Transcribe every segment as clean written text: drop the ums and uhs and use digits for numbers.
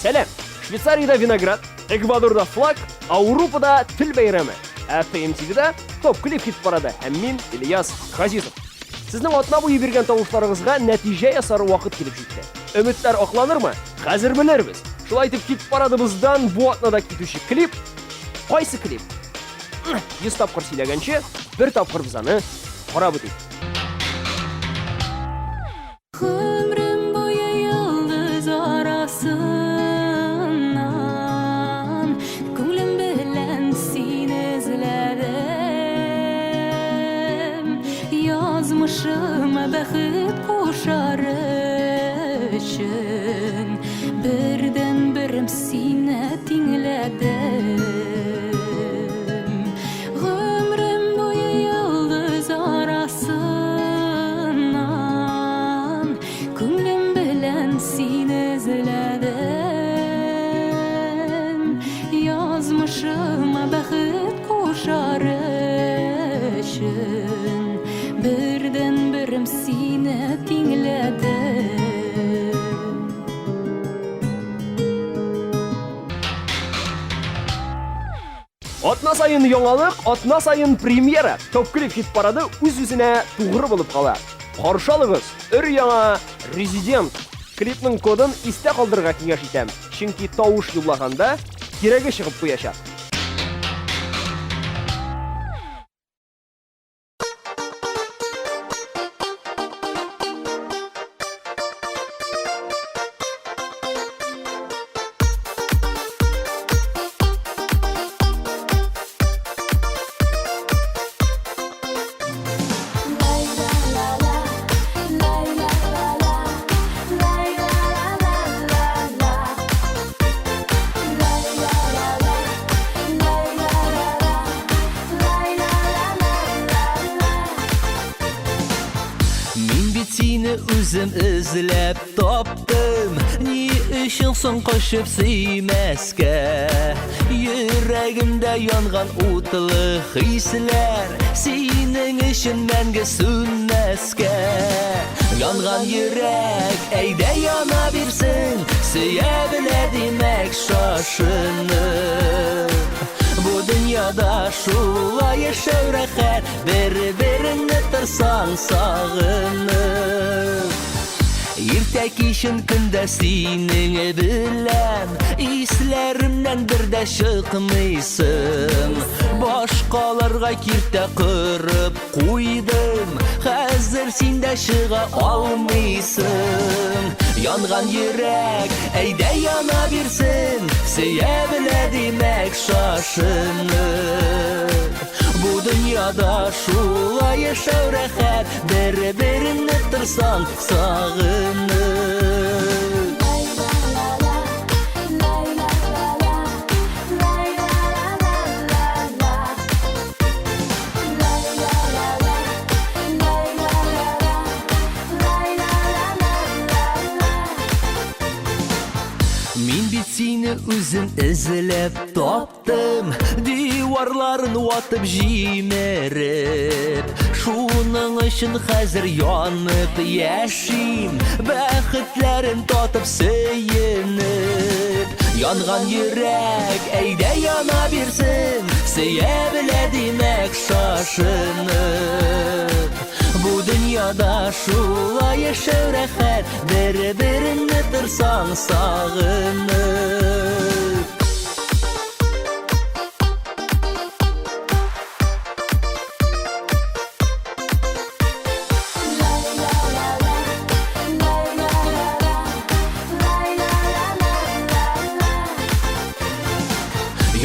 Сәлам! Швейцариядә виноград, Эквадорда флаг, Аурупада тел бәйрәме. Ә ФМТВда топ-клип хит-парады һәм мин, Ильяс Газизов. Сезнең атна буе биргән тавышларыгызга нәтиҗә ясар вакыт килеп җитте. Өметләр акланырмы? Хәзер белербез. Шулай итеп, хит-парадыбыздан бу атнада китүче клип кайсы клип? 100 тапкыр сөйләгәнче, бер тапкыр без аны карап үтик. Гомрем буе йолдыз арасыннан Күңлем белән сине эзләдем. Язмышыма бәхет кушар өчен Бердәнберем сине тиңләдем. Гомрем буе йолдыз арасыннан Күңлем белән сине эзләдем. Язмышыма бәхет кушар өчен Бердәнберем сине тиңләдем. Атна саен яңалык, атна саен премьера. Топ-клип хит-парады үз-үзенә тугры булып кала. Каршы алыгыз, өр-яңа Резидент. Клипның кодын истә калдырырга киңәш итәм, чөнки тавыш юллаганда кирәге чыгып куячак. Мин бит сине үзем эзләп таптым. Ни өчен соң качып сөймәскә? Йөрәгемдә янган утлы хисләр синең өчен мәңге сүнмәскә. Янган йөрәк, әйдә яна бирсен, сөя белә димәк шашынып. Бу дөньяда шулай яшәү рәхәт, бер-береңне торсаң сагынып. Иртә кичен көндә синең белән Исләремнән бер дә чыкмыйсың. Башкаларга киртә корып куйдым, хәзер син дә чыга алмыйсың. Янган йөрәк, әйдә яна бирсен, сөя белә димәк шашынып. Бу дөньяда шулай яшәү рәхәт, бер-береңне торсаң сагынып. Мин бит сине үзем эзләп таптым, диварларын ватып җимереп. Шуның өчен хәзер янып яшим, бәхетләрен татып сөенеп. Янган йөрәк, әйдә яна бирсен, сөя белә димәк шашынып. Бу дөньяда шулай яшәү рәхәт, бер-береңне торсаң сагынып.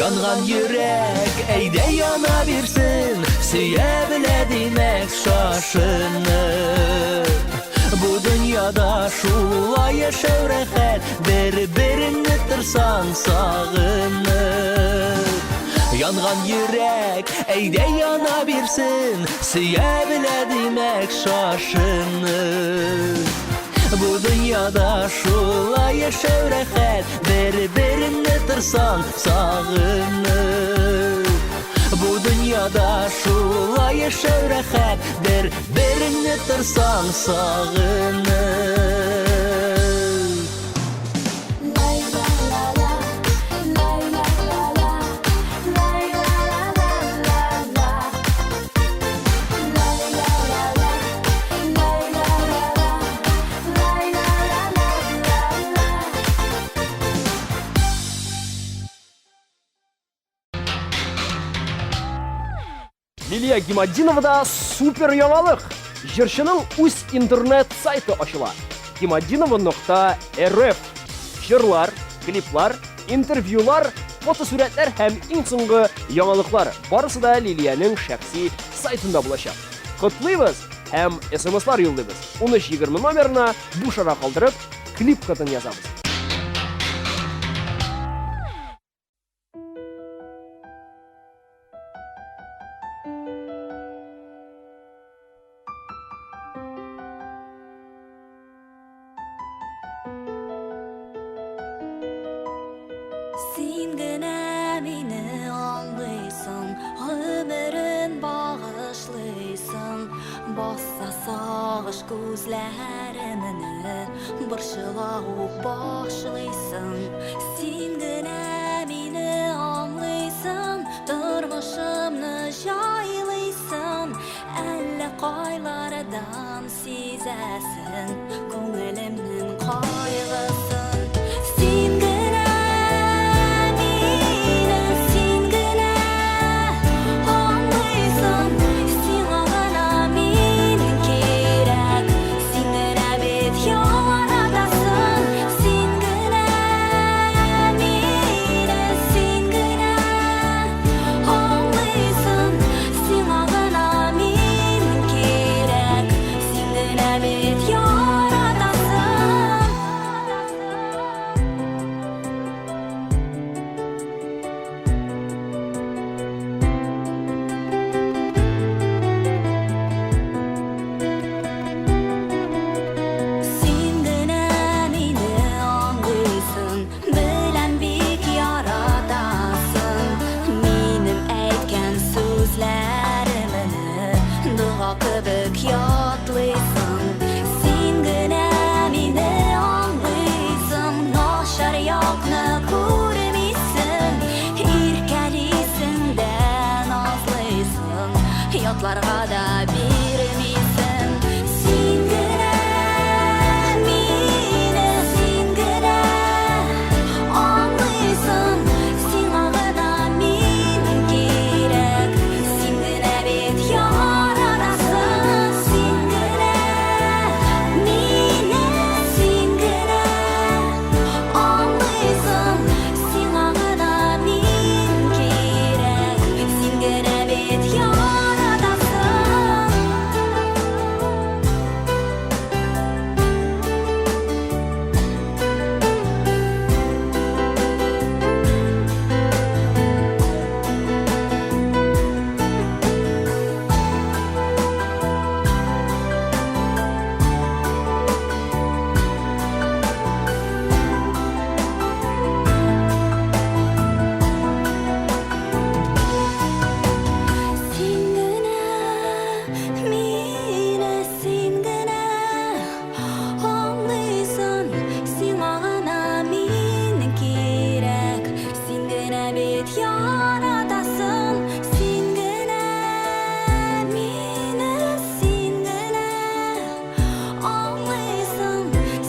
Янган йөрәк, әйдә яна бирсен, сөя белә димәк шашынып. Бу дөньяда шулай яшәү рәхәт, бер-береңне торсаң сагынып. Янган йөрәк, әйдә яна бирсен, сөя белә димәк шашынып. Бу дөньяда шулай яшәү рәхәт, бер-береңне торсаң сагынып. Бу дөньяда шулай яшәү рәхәт, бер-береңне торсаң сагынып. Лилия Гиматдиновада супер яңалык! Җырчының үз интернет сайты ачыла. Гиматдинова.рф Җырлар, клиплар, интервьюлар, фотосурәтләр һәм иң соңгы яңалыклар барысы да Лилиянең шәхси сайтында булачак. Котлыйбыз һәм смслар юллыйбыз. 1320 номерына буш ара калдырып, клип кодын язабыз. Син генә мине аңлыйсың, гомерен багышлыйсың. Баса сагыш күзләремне, борчыла ук башлыйсың. Син генә мине аңлыйсың, тормышымны җайлыйсың. Әллә кайлардан сизәсең күңелемнең кайгысын. Син генә мине, син генә аңлыйсың, сиңа гына мин кирәк. Син генә бит яратасың, син генә мине, син генә аңлыйсың, сиңа гына мин кирәк. Син генә бит яратасың. Син генә мине аңлыйсың, беләм бик яратасың. Минем әйткән сүзләремне дога кебек ятлыйсың. Син генә мине аңлыйсың, начар якны күрмисең. Иркәлисең дә назлыйсың, ятларга да бирмисең. Син генә мине, син генә аңлыйсың, сиңа гына мин кирәк. Син генә бит яратасың, син генә мине, син генә аңлыйсың, сиңа гына мин кирәк. Син генә бит яратасың. Син генә мине, син генә аңлыйсың, сиңа гына мин кирәк. Син генә бит яратасың, син генә мине, син генә аңлыйсың,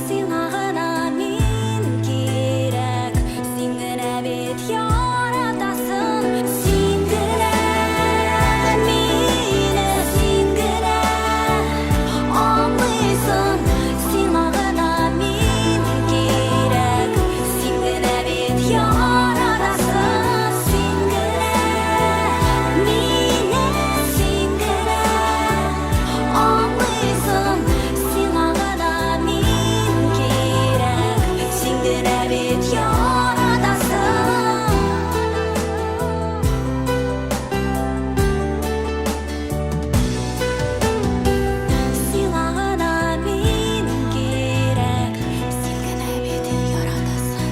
сиңа гына мин кирәк. Син генә бит яратасың, син генә мине, син генә аңлыйсың, сиңа гына мин кирәк. Син генә бит яратасың, син генә мине, син генә аңлыйсың, сиңа гына мин кирәк. Син генә бит яратасың. Сиңа гына мин кирәк, син генә бит яратасың.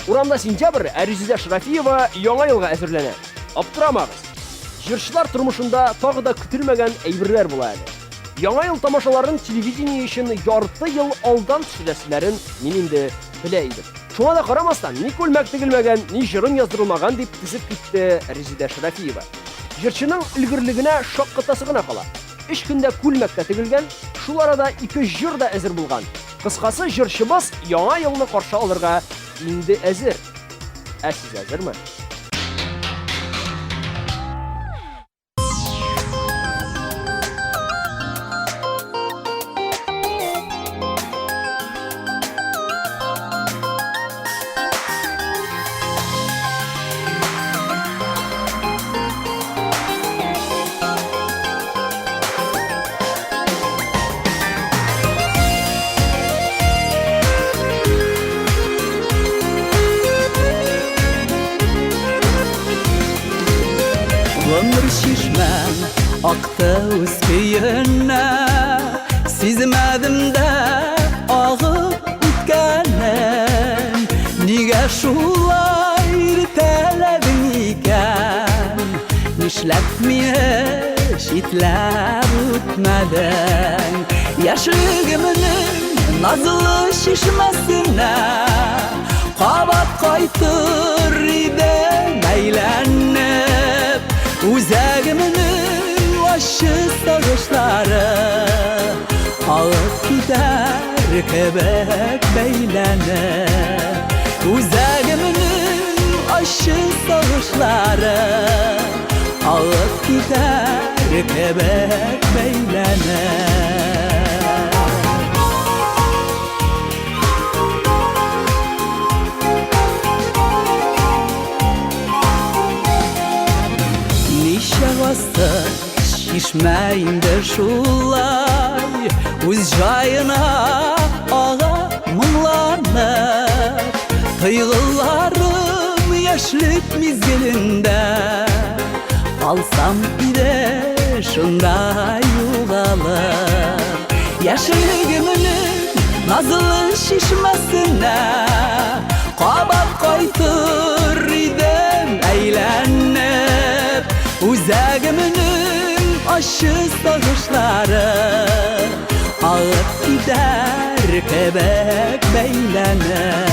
Урамда сентябрь, ә Резидә Шарафиева яңа елга әзерләнә. Аптырамагыз. Җырчылар тормышында тагы да көтелмәгән әйберләр була әле. Яңа ел тамашаларын телевидение өчен ярты ел алдан төшерәселәрен мин инде белә идем. Шуңа да карамастан, ни күлмәк тегелмәгән, ни җырым яздырылмаган дип тезеп китте Резидә Шарафиева. Җырчының өлгерлегенә шаккатасы гына кала. Өч көндә күлмәк тә тегелгән, шул арада ике җыр да әзер булган. Кыскасы, җырчыбыз яңа елны каршы алырга инде әзер. Ә сез әзерме? Гомер чишмәм акты үз көенә, Сизмәдем дә агып үткәнен. Нигә шулай иртәләдең икән? Нишләп мине читләп үтмәдең? Яшьлегемнең назлы чишмәсенә Кабат кайтыр идем әйләнеп. Үзәгемнең ачы сагышлары Алып китәр кебек бәйләнеп. Үзәгемнең ачы сагышлары Алып китәр кебек бәйләнеп. Ничә гасыр чишмә инде шулай Үз җаена ага моңланып. Тойгыларым яшьлек мизгелендә Калсам иде шунда югалып. Яшьлегемнең назлы чишмәсенә Кабат кайтыр идем әйләнеп. Үзәгемнең ачы сагышлары Агып китәр кебек бәйләнеп.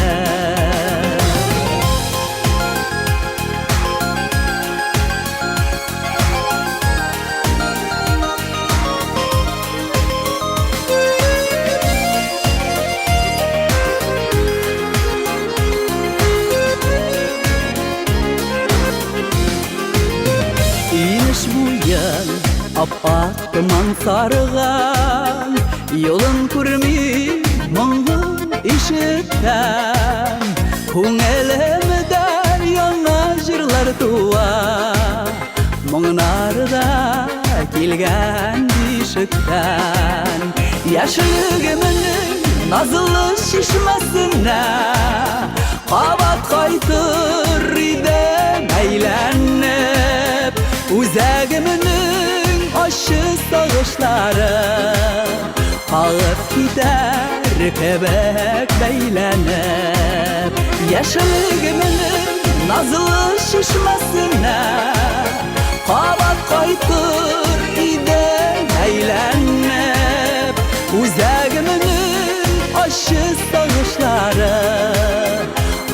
Инеш буен ап-ак томан сарган, Юлын күрми, моңын ишетәм. Күңелемдә яңа җырлар туа, Моңнар да килгән бишектән. Яшьлегемнең назлы чишмәсенә Кабат кайтыр идем әйләнеп. Үзәгемнең ачы сагышлары Агып китәр кебек бәйләнеп. Яшьлегемнең назлы чишмәсенә Кабат кайтыр идем әйләнеп. Үзәгемнең ачы сагышлары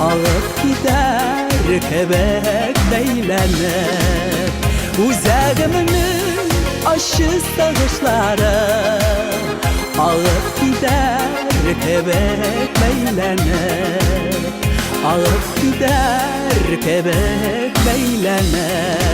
Агып китәр кебек бәйләнеп. Үзәгемнең ачы сагышлары Агып китәр кебек бәйләнеп. Агып китәр кебек бәйләнеп.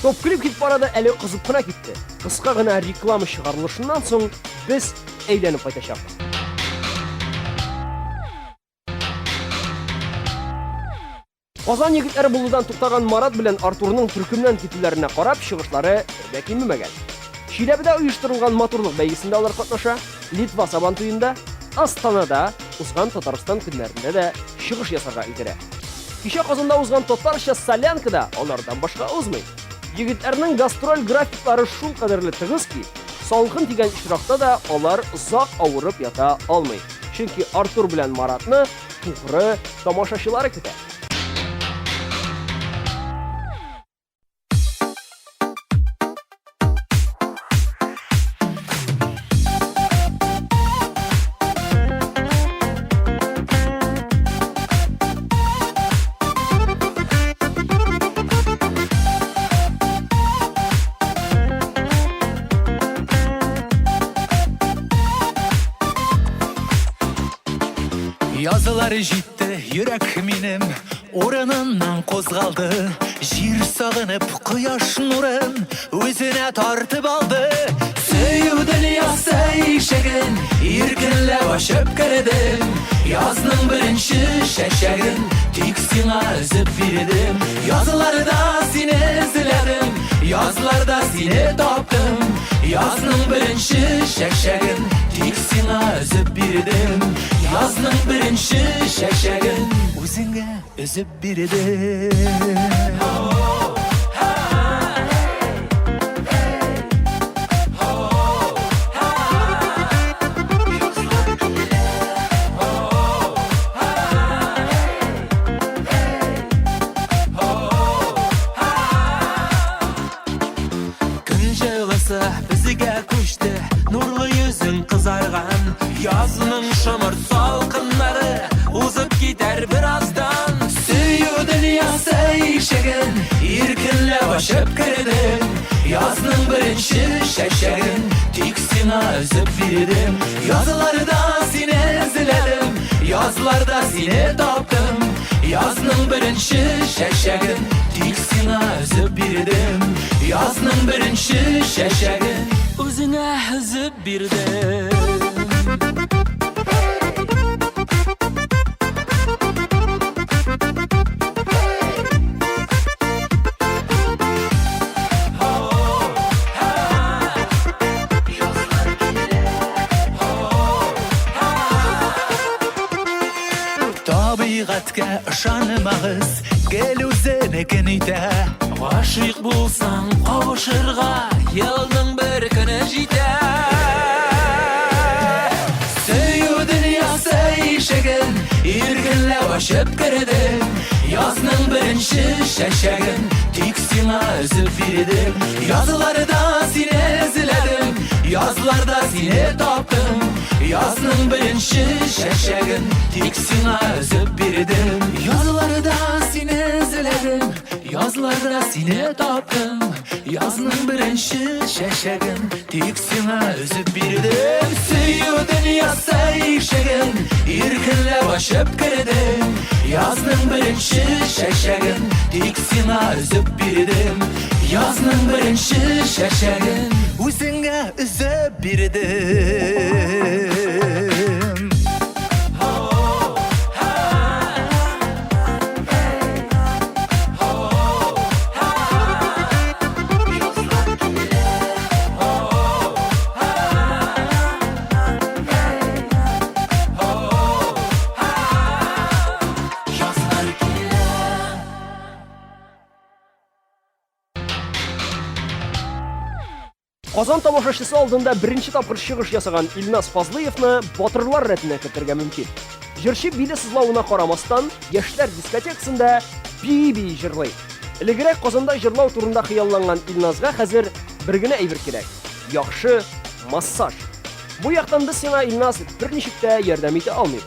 Топ-клип хит-парады әле кызып кына китте. Кыска гына реклама чыгарылышыннан соң без әйләнеп кайтачакбыз. Казан егетләре булудан туктаган Марат белән Артурның төркемнән китүләренә карап, чыгышлары бер дә кимемәгән. Чиләбедә оештырылган матурлык бәйгесендә алар катнаша, Литва Сабантуенда, Астанада узган Татарстан көннәрендә дә чыгыш ясарга өлгерә. Кичә Казанда узган татарча солянка да алардан башка узмый. Егетләрнең гастроль графиклары шул кадәрле тыгыз ки, салкын тигән очракта да алар озак авырып ята алмый. Чөнки Артур белән Маратны тугры тамашачылары көтә. Язлар җитте, йөрәк минем урыныннан кузгалды. Җир сагынып кояш нурын үзенә тартып алды. Сөю дөньясы ишеген иркенләп ачып кердем. Язның беренче чәчәген тик сиңа өзеп бирдем. Язларда сине эзләдем, язларда сине таптым. Язның беренче чәчәген тик сиңа өзеп бирдем. Язның беренче чәчәген үзеңә өзеп бирдем. Көн җылысы безгә күчте, нурлы йөзең кызарган. Язның шомырт салкыннары узып китәр бераздан. Сөю дөньясы ишеген иркенләп ачып кердем. Язның беренче чәчәген тик сиңа өзеп бирдем. Язларда сине эзләдем, язларда сине таптым. Язның беренче чәчәген тик сиңа өзеп бирдем. Язның беренче чәчәген үзеңә өзеп бирдем. Табигатькә ышанмагыз, гел үзенекен итә. Гашыйк булсаң, кавышырга елның бер көне җитә. Сөю дөньясы ишеген иркенләп ачып кердем. Язның беренче чәчәген тик сиңа өзеп бирдем. Язларда сине эзләдем, язларда сине таптым. Язның беренче чәчәген тик сиңа өзеп бирдем. Язларда сине эзләдем, язларда сине таптым. Язның беренче чәчәген тик сиңа өзеп бирдем. Сөю дөньясы ишеген иркенләп ачып кердем. Язның беренче чәчәген тик сиңа өзеп бирдем. Язның беренче чәчәген үзеңә өзеп бирдем. Язлар килә. Казан тамашачысы алдында беренче тапкыр чыгыш ясаган Илназ Фазлыевны батырлар рәтенә кертергә мөмкин. Җырчы биле сызлавына карамастан, яшьләр дискотекасында бии-бии җырлый. Элегрәк Казанда җырлау турында хыялланган Илназга хәзер бер генә әйбер кирәк – яхшы массаж. Бу яктан без сиңа, Илназ, берничек тә ярдәм итә алмыйбыз.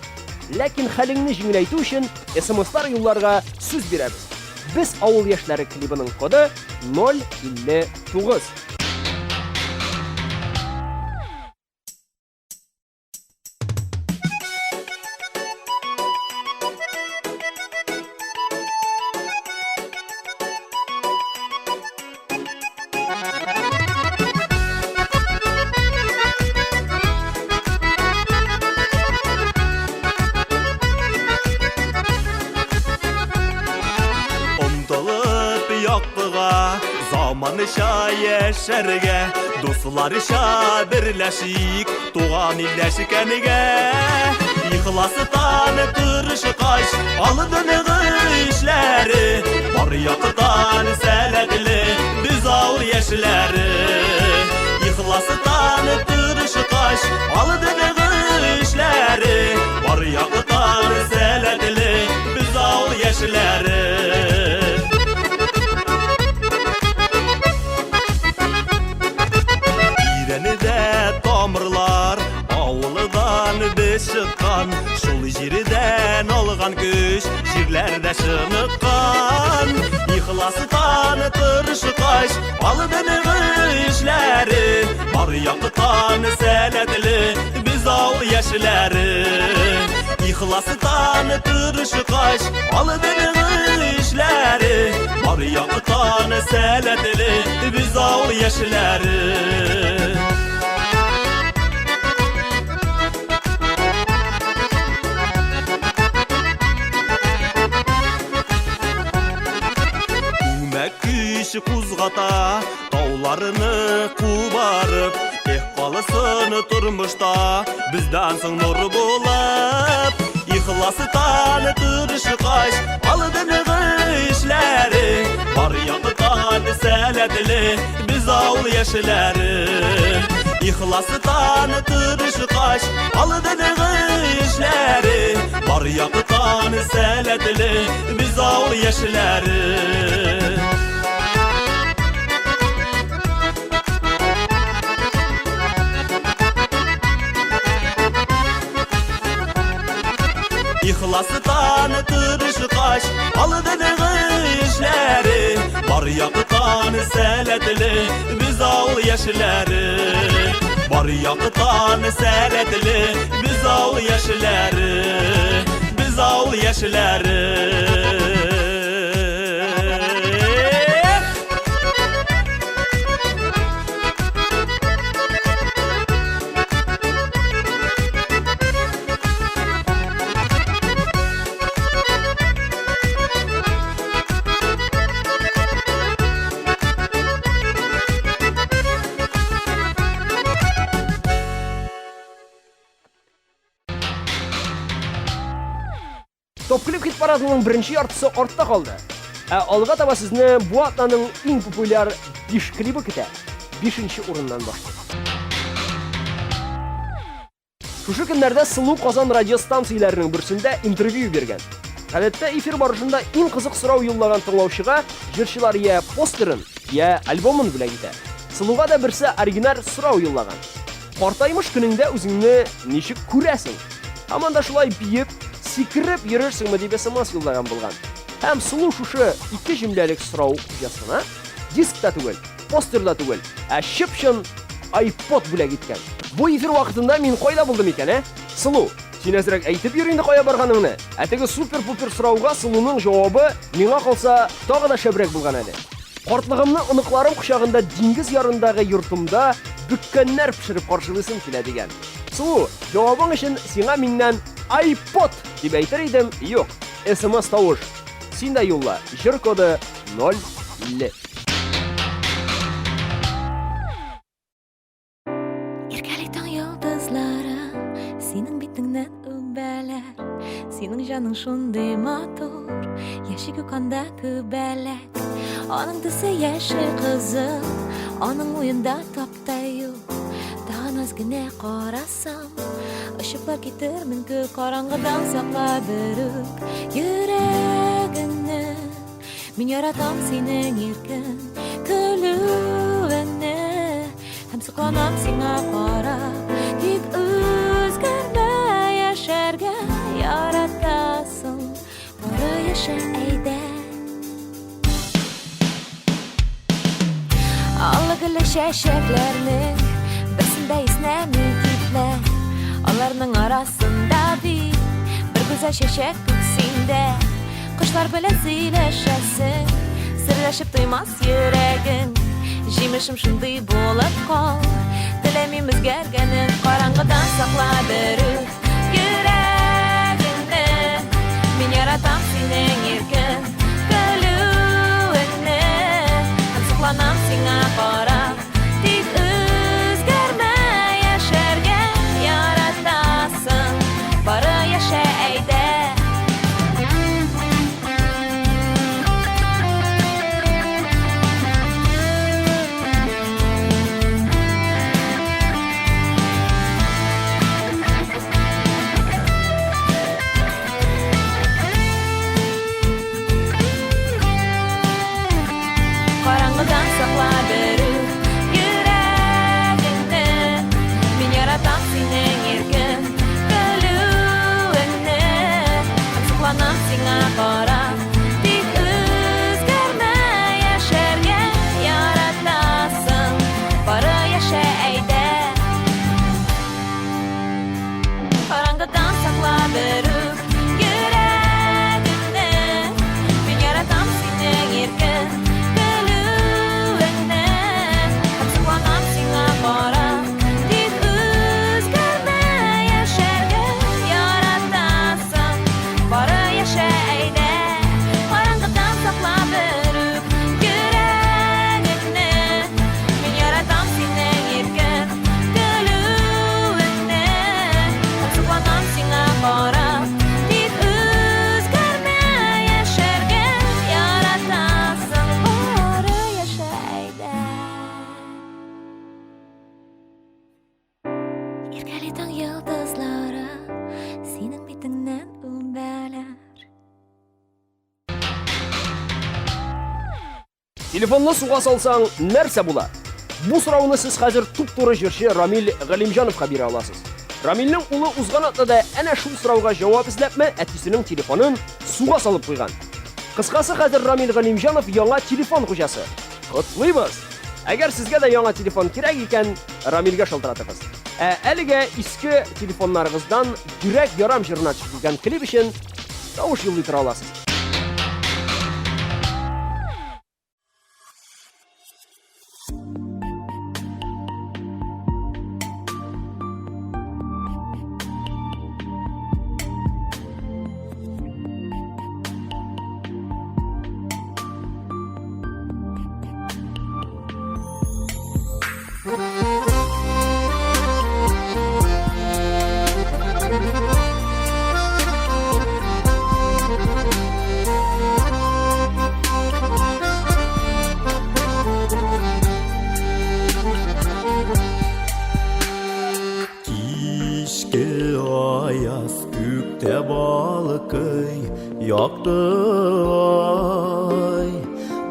Ләкин хәлеңне җиңеләйтү өчен СМСлар юлларга сүз бирәбез. Без авыл яшьләре клибының коды 059. Омтылып яктыга, заманча яшәргә, дусларча берләшик, туган илләшкәнгә. Ихластан тырышкач, алдынгы эшләре, бар яктан сәләтле, без авыл яшьләре. Ихластан тырышкач, алдынгы эшләре, бар яктан сәләтле, без авыл яшьләре. Тирәндә тамырлар, авылдан без чыккан, шул җирдән алган көч, җирләрдә чыныккан. Ихластан тырышкач, алдынгы эшләре, бар яктан сәләтле, без авыл яшьләре. Ихластан тырышкач, алдынгы эшләре, бар яктан сәләтле без авыл яшьләре. Күмәк көч кузгата, тауларны кубарып, эх, калсын тормышта бездән соң нур булып. Ихластан тырышкач, алдынгы эшләре, бар яктан сәләтле без авыл яшьләре. Ихластан тырышкач, алдынгы эшләре, бар яктан сәләтле без авыл яшьләре. Ихластан тырышкач, алдынгы эшләре, бар яктан сәләтле без авыл яшьләре. Бар яктан сәләтле без авыл яшьләре. Без авыл яшьләре. Топ-клип хит-парадының беренче яртысы артта калды. Ә алга таба сезне бу атнаның иң популяр 5 клибы көтә. 5 урыннан башлыйк. Шушы көннәрдә Сылу Казан радиостанцияләренең берсендә интервью биргән. Гадәттә эфир барышында иң кызык сорау юллаган тыңлаучыга җырчылар я постерын, я альбомын бүләк итә. Сылуга да берсе оригиналь сорау юллаган. Картаймыш көнеңдә үзеңне ничек күрәсең? Һаман да шулай биеп, сикереп йөрерсеңме дип смс юллаган булган. Һәм Сылу шушы ике җөмләлек сорау хуҗасына диск та түгел, постер да түгел, ә чып-чын iPod бүләк иткән. Бу эфир вакытында мин кайда булдым икән, ә? Сылу, син әзрәк әйтеп йөр инде кая барганыңны. Ә теге супер-пупер сорауга Сылуның җавабы, миңа калса, тагы да шәбрәк булган әле. Картлыгымны оныкларым кочагында диңгез ярындагы йортымда бөккәннәр пешереп каршылыйсым килә дигән. Сылу, җавабың өчен сиңа миннән iPod дип әйтер идем, юк, SMS тавыш. Син дә юлла, җыр коды 050. Иркәли таң йолдызлары синең битеңнән үбәләр. Синең җаның шундый матур, яши күк анда күбәләк. Аның төсе яшел кызыл, аның уенда тапта юк. Тагын аз генә карасам, очыплар китермен күк, караңгыдан сакла берүк йөрәгеңне. Мин яратам синең иркен көлүеңне һәм сокланам сиңа карап. Тик үзгәрмә, яшәргә яратасың, бары яшә әйдә. Аллы-гөлле чәчәкләрнең берсен дә иснәми китмә. Аларның арасында бит бер гүзәл чәчәк күк синдә. Кошлар белән сөйләшәсең, серләшеп туймас йөрәгең. Җимешем шундый булып кал, теләмим үзгәргәнен. Караңгыдан сакла берүк йөрәгеңне. Мин яратам синең иркен көлүеңне һәм сокланам сиңа карап. Тик үзгәрмә, яшәргә яратасың, бары яшә әйдә. Караңгыдан сакла берүк Иркәли таң йолдызлары, синең битеңнән үбәләр. Телефонны суга салсаң, нәрсә була? Бу сорауны сез хәзер туп-туры җырчы Рамил Галимҗановка бирә аласыз. Рамилнең улы узган атнада әнә шул сорауга җавап эзләпме, әтисенең телефонын суга салып куйган. Кыскасы, хәзер Рамил Галимҗанов яңа телефон хуҗасы. Котлыйбыз! Әгәр сезгә дә яңа телефон кирәк икән, Рамилгә шалтыратыгыз. Ә әлегә иске телефоннарыгыздан Йөрәк ярам җырына төшерелгән клип өчен тавыш юллый тора аласыз. Кичке аяз күктә балкый якты ай.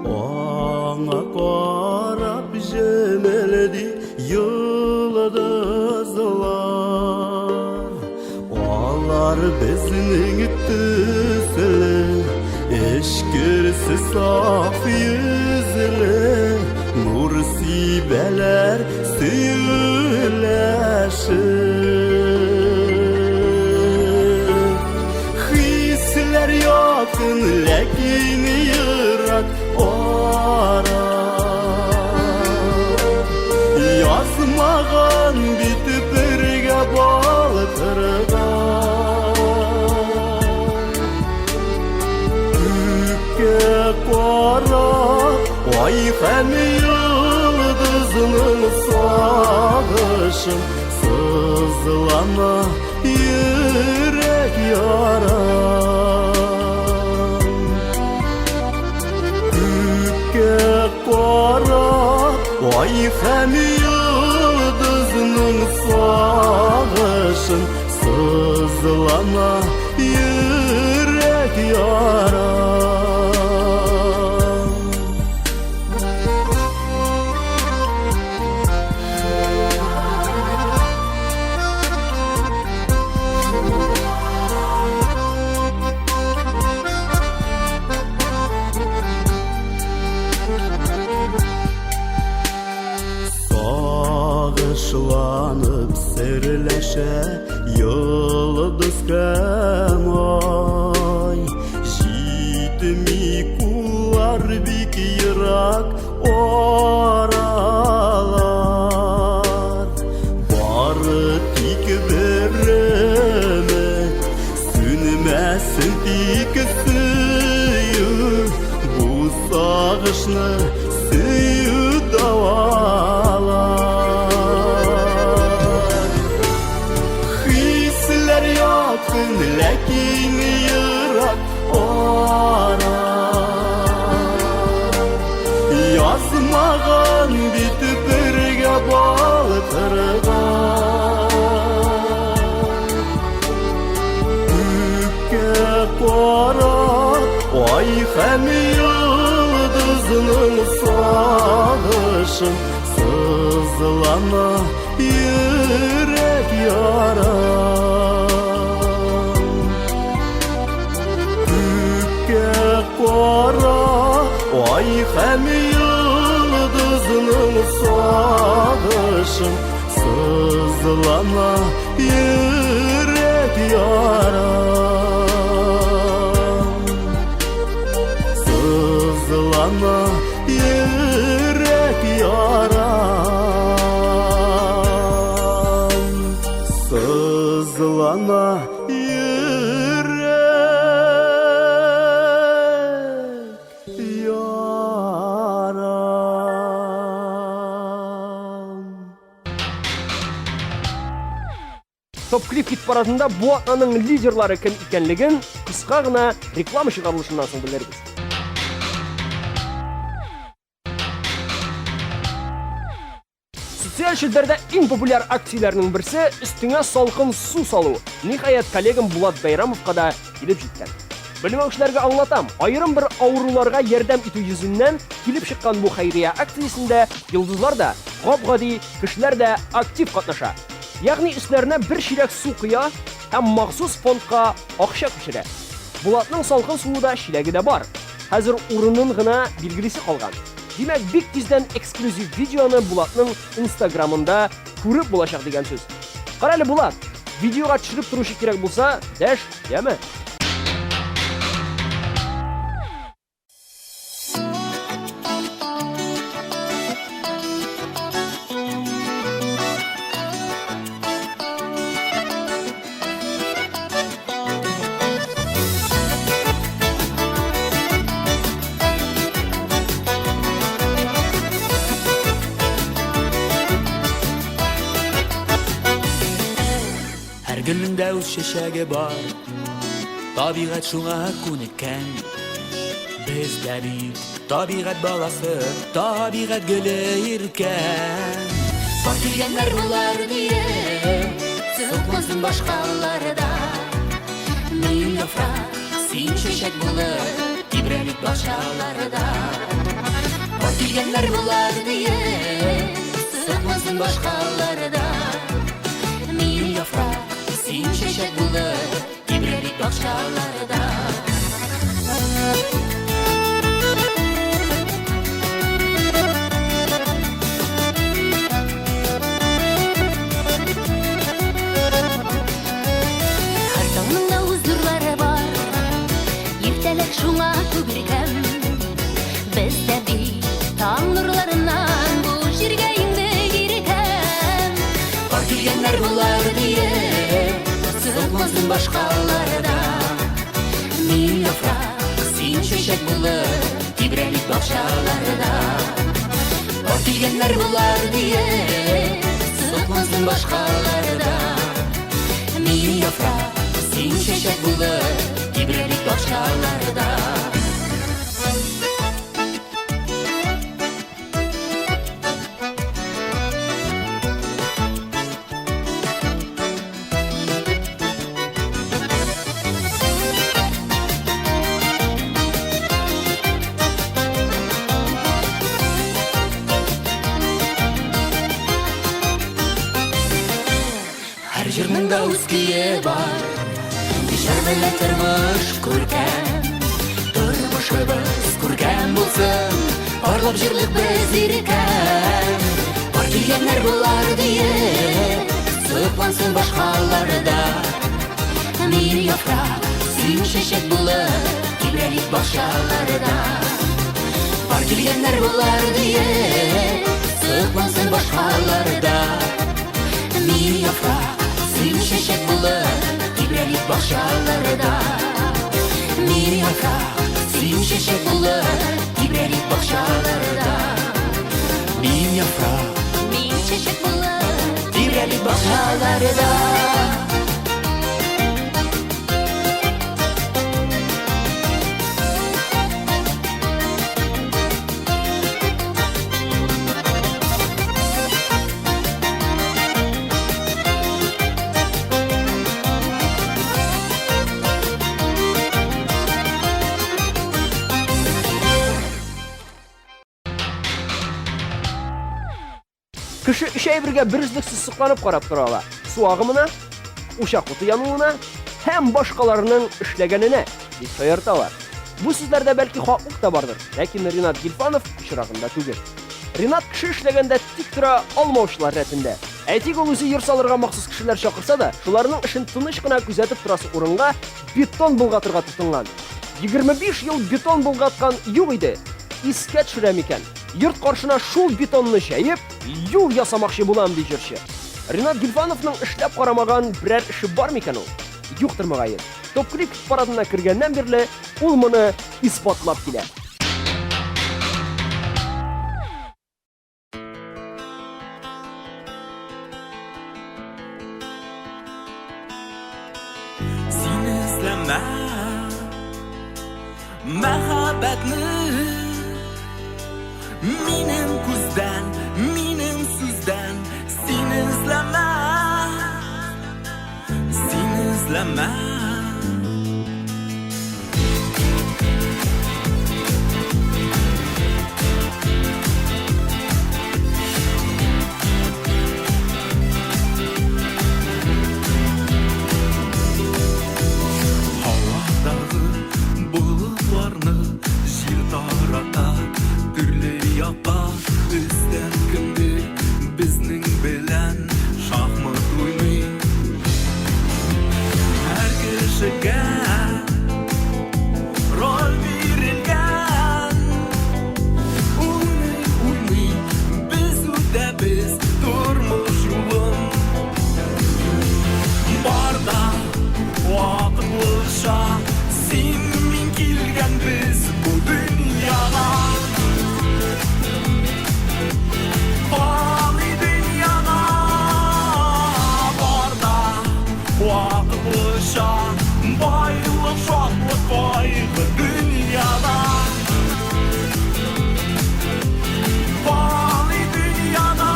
Аңа карап җемелди йолдызлар. Алар безнең төсле, эчкерсез саф йөзле, нур сибәләр сөйләшеп. Хисләр якын, ләкин ерак ара. Язмаган бит бергә балкырга. Күккә карап, ай һәм йолдызның сагышын сызлана йөрәк ярам. Күккә карап, ай һәм йолдызның сагышын сызлана йөрәк ярам. Сагышланып серләшә йолдыз һәм ай. Җитми куллар бик ерак аралар. Бары тик бер өмет, сүнмәсен тик сөю. Бу сагышны сөю дәвалар. Хисләр якын, ләкин ерак ара. Язмаган бит бергә балкырга. Күккә карап, ай һәм йолдызның сагышын сызлана йөрәк ярам. Күккә карап, ай һәм йолдызның сагышын сызлана йөрәк ярам. Сызлана йөрәк ярам. Сызлана йөрәк ярам. Топ-клип хит-парадында бу атнаның лидерлары кем икәнлеген кыска гына реклама чыгарылышыннан соң белербез. Социаль челтәрдә иң популяр акцияләрнең берсе өстеңә салкын су салу. Ниһаять, коллегам Булат Бәйрамовка да килеп җиткән. Белмәүчеләргә аңлатам, аерым бер авыруларга ярдәм итү йөзеннән килеп чыккан бу хәйрия акциясендә йолдызлар да, гап-гади кешеләр дә актив катнаша. Ягъни өсләренә бер чиләк су коя һәм махсус фондка акча күчерә. Булатның салкын суы да, чиләге дә бар. Хәзер урынын гына билгелисе калган. Димәк, бик тиздән эксклюзив видеоны Булатның инстаграмында күреп булачак дигән сүз. Карале, Булат, видеога төшереп торучы кирәк булса, дәш, яме? Һәр гөлнең дә үз чәчәге бар, табигать шуңа күнеккән. Без дә бит табигать баласы, табигать гөле иркән. Пар килгәннәр булар диеп, соклансын башкалар да. Мин яфрак, син чәчәк булып, тибрәлик бакчаларда. Пар килгәннәр булар диеп, соклансын башкалар да. Мин яфрак, син чәчәк булып, тибрәлик бакчаларда. Һәр таңның да үз нурлары бар, Иртәләр шуңа күп иркәм. Без дә бит таң нурларыннан Бу җиргә иңдек иркәм. Пар килгәннәр болар диеп, Соклансын башкалар да. Мин яфрак, син чәчәк булып, Тибрәлик бакчаларда. Пар килгәннәр болар диеп, Соклансын башкалар да. Мин яфрак, син чәчәк булып, Тибрәлик бакчаларда. Һәр җырның да үз көе бар, Җыр белән тормыш күркәм. Тормышыбыз күркәм булсын, Парлап җырлык без иркәм. Пар килгәннәр болар диеп, Соклансын башкалар да. Мин яфрак, син чәчәк булып, Тибрәлик бакчаларда. Пар килгәннәр болар диеп, Соклансын башкалар да. Мин яфрак, син чәчәк булып, Тибрәлик бакчаларда. Мин яфрак, син чәчәк булып, Тибрәлик бакчаларда. Мин яфрак, Мин чәчәк булып, тибрәлик бакчаларда. Кеше өч әйбергә берөзлексез сокланып карап тора ала. Су агымына, учак уты януына һәм башкаларның эшләгәненә, дип шаярталар. Бу сүзләрдә бәлки хаклык та бардыр, ләкин Ринат Гильфанов очрагында түгел. Ринат кеше эшләгәндә тик тора алмаучылар рәтендә. Әйтик, ул үзе йорт салырга махсус кешеләр чакырса да, шуларның эшен тыныч кына күзәтеп торасы урынга бетон болгатырга тотынган. 25 ел бетон болгаткан юк иде, искә төшерә микән? Йорт каршына шул бетонны җәеп, юл ясамакчы булам, ди җырчы. Ринат Гильфановның эшләп карамаган берәр эше бар микән ул? Юктыр мөгаен. Топ-клип парадына кергәннән бирле ул моны исбатлап килә. Син эзләмә мәхәббәтне Минем күздән, минем сүздән. Күңелдән син эзләмә, син эзләмә. Һавадагы болытларны җил тарата төрле якка. Өстән кемдер безнең белән шахмат уйный. Һәр кешегә роль бирелгән. Уйный, уйный, без үтәбез тормыш юлын. Бар да вакытлыча, син мин килгәнбез бу дөньяга. Фани дөньяга бар да вакытлыча, байлык, шатлык, кайгы дөньяда. Фани дөньяда.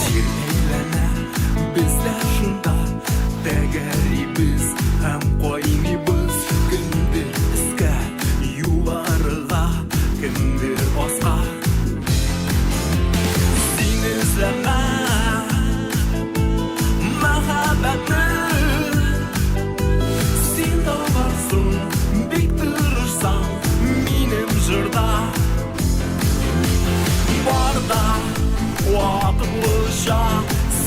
Җир әйләнә, без дә шунда тәгәрибез һәм кайныйбыз. Кемдер өскә, югарыга, кемдер аска. Син эзләмә мәхәббәтне, син табарсың, бик тырышсаң, минем җырда. Бар да вакытлыча,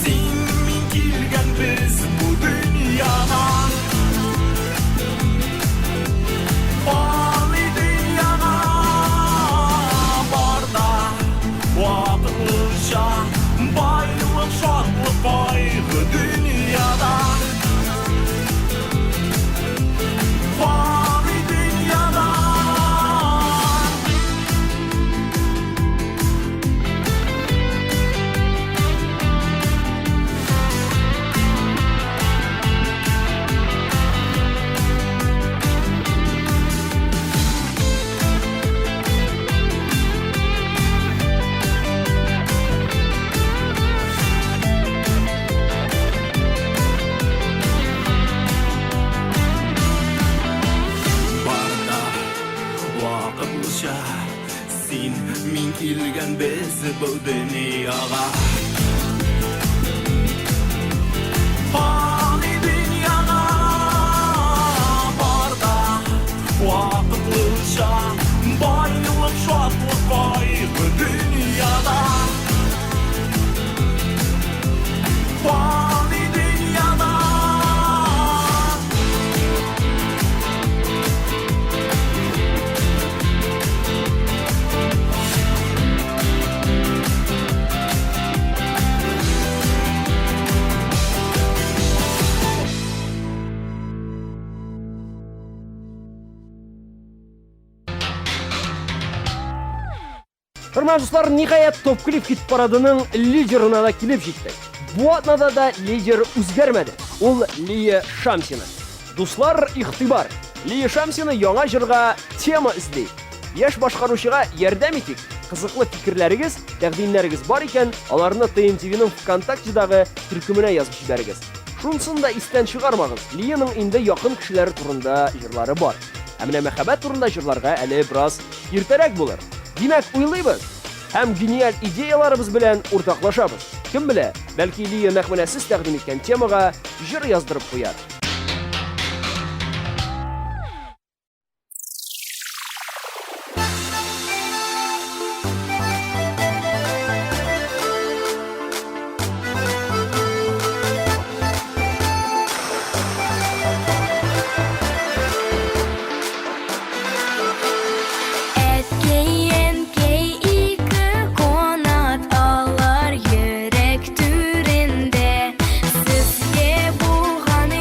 син мин килгәнбез бу дөньяга. Фани дөньяга бар да вакытлыча, байлык, шатлык, кайгы дөньяда. Фани дөньяда. Бар да вакытлыча, син мин килгәнбез бу дөньяга. Фани дөньяга бар да вакытлыча, байлык, шатлык, кайгы дөньяда. Фани дөньяда. Хөрмәтле дуслар, ниһаять Топ Клип хит парадының лидерына да килеп җиттек. Бу атнада да лидер үзгәрмәде. Ул Лия Шамсина. Дуслар, игътибар! Лия Шамсина яңа җырга тема эзли. Яшь башкаручыга ярдәм итик. Кызыклы фикерләрегез, тәкъдимнәрегез бар икән, аларны ТМТВның ВКонтактедагы төркеменә язып җибәрегез. Шунысын да истән чыгармагыз, Лияның инде якын кешеләре турында җырлары бар. Ә менә мәхәббәт турында җырларга әле бераз иртәрәк булыр. Димәк, уйлыйбыз һәм гениаль идеяларыбыз белән уртаклашабыз. Кем белә, бәлки Лия нәкъ менә сез тәкъдим иткән темага җыр яздырып куяр. Әткәй, әнкәй, ике канат алар йөрәк түрендә. Сезгә булган.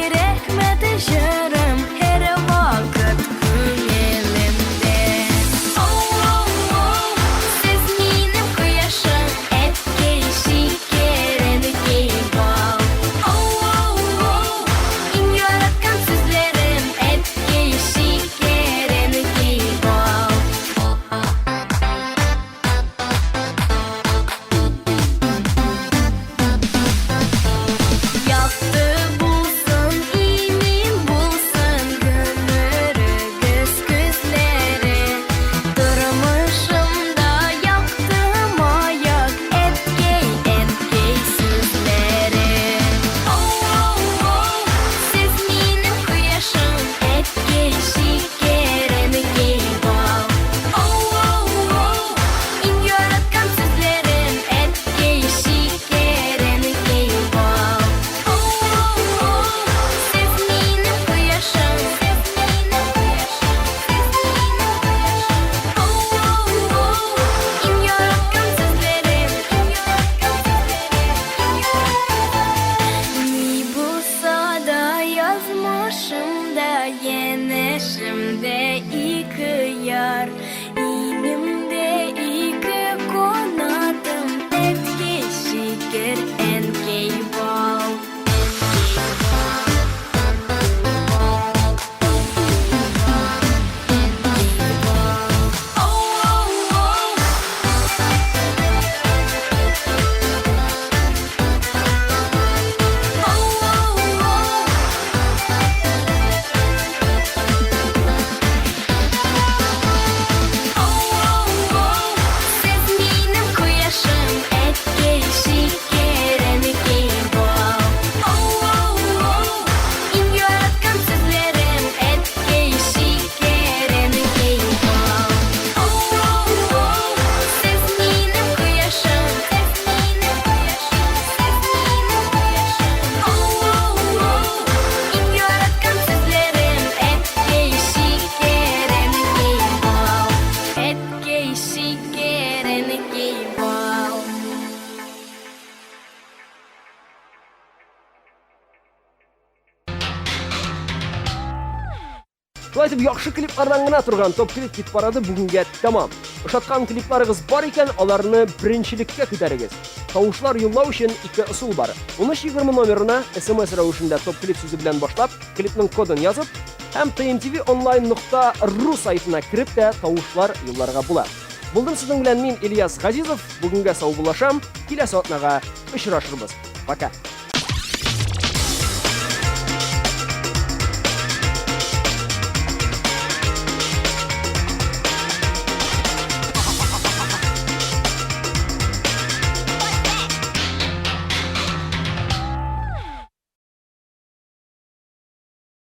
Шулай итеп, яхшы клиплардан гына торган топ-клип хит-парады бүгенгә тәмам. Ошаткан клипларыгыз бар икән, аларны беренчелеккә күтәрегез. Тавышлар юллау өчен ике ысул бар. 1320 номерына SMS рәвешендә топ-клип сүзе белән башлап, клипның кодын язып, һәм tmtvonline.ru сайтына кереп тә тавышлар юлларга була. Булдым сезнең белән мин, Ильяс Газизов. Бүгенгә саубуллашам. Киләсе атнага очрашырбыз. Пока.